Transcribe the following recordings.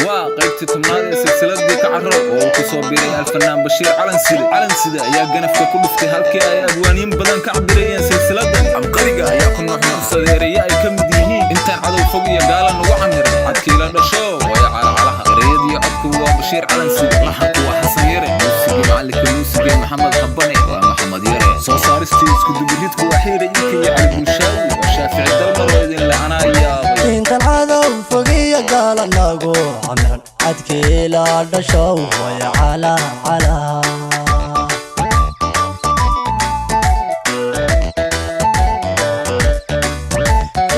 Waa qaybtii 10aad ee silsiladii Kacaro oo uu ku soo biiray alfanaan Bashiir Calanside. Calanside ayaa ganafka ku dhuftay halkii ay abwaaniin badan ka cabirayeen silsiladan. Cabqariga ayaa ku nuuxnuuxsaday ereyo ay ka mid yihiin intaan cadow fog iyo gaalan ugu camiray, cadkiila dhasho waya calacalaha. Ereyadii codku waa Bashiir Calanside, laxanku waa Xasan Yare, muusigii macalinka muusigee Maxamed Habane, waa Maxamed Yare. Soo saaristii iskudubiridku waa Xiira Iidka iyo Cali Bulshaawi. Waa Shaafici Dalmar oo idin la'anaa yaabay. Intan cadow fogiya gaala nagu camiran, cadkiila dhashow way calacalaha.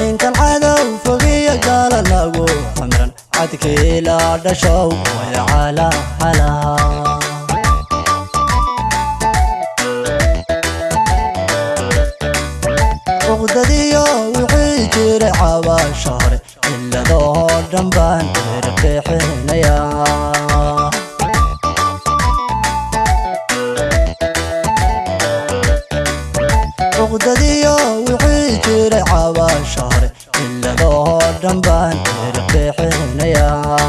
Intan cadow fogiya gaala nagu camiran, cadkiila dhashow way calacalaha. Uqdadiyo wixii jiray cabaasha hore, ciladoo dhan baan cirqixinayaa. Uqdadiyo wixii jiray cabaasha hore, ciladoo dhan baan cirqixinayaa.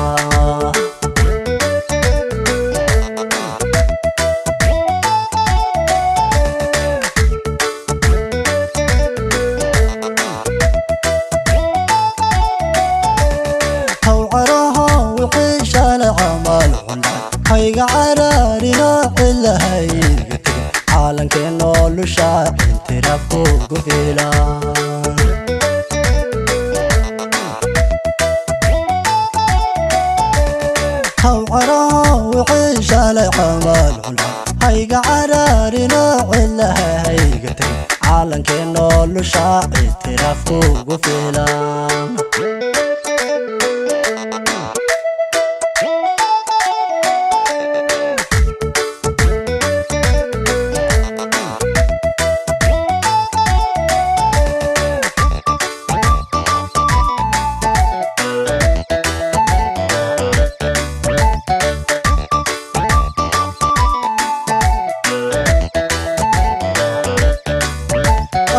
Hawcaraho wixii shalay camal xundhacay, hayga caraarino cilahayga tegin, caalankeenoo lusha intiraafkugu filan. Hawcaraho wixii shalay camal xundhacay, hayga caraarino cilahayga tegin, caalankeenoo lusha intiraafkugu filan.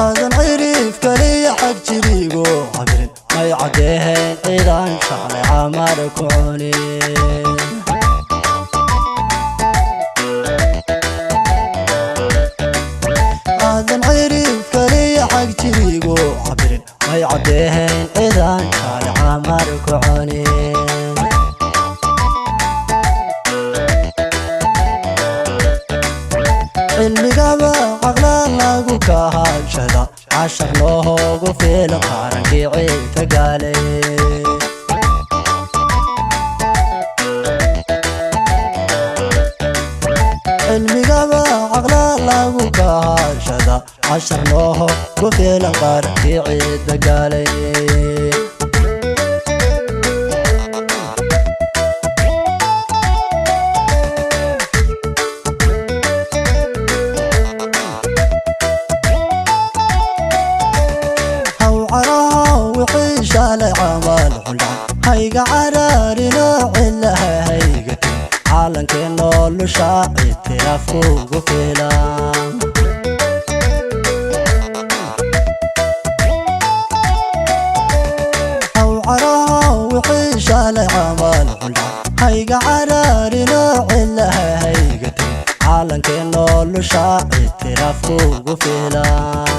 Aadan cirif kaliya xag jirigo cabirin, may caddeeheen ciidan shalay camar ku cunin. Aadan cirif kaliya xag jirigo cabirin, may caddeeheen ciidan shalay camar ku cunin. Cilmigaba caqla lagu kahashada, cashar loogu filan qarankii ciidka gaalay. Cilmigaba caqla lagu kahashada, cashar loogu filan qarankii ciidda gaalay. Hawcaraho wixii shalay camal xundhacay, hayga caraarino cilaha hayga tegin, caalankeenoo lusha ictiraafkugu filan. Hawcaraho wixii shalay camal xundhacay, hayga caraarino cilaha hayga tegin, caalankeenoo lusha ictiraafkugu filan.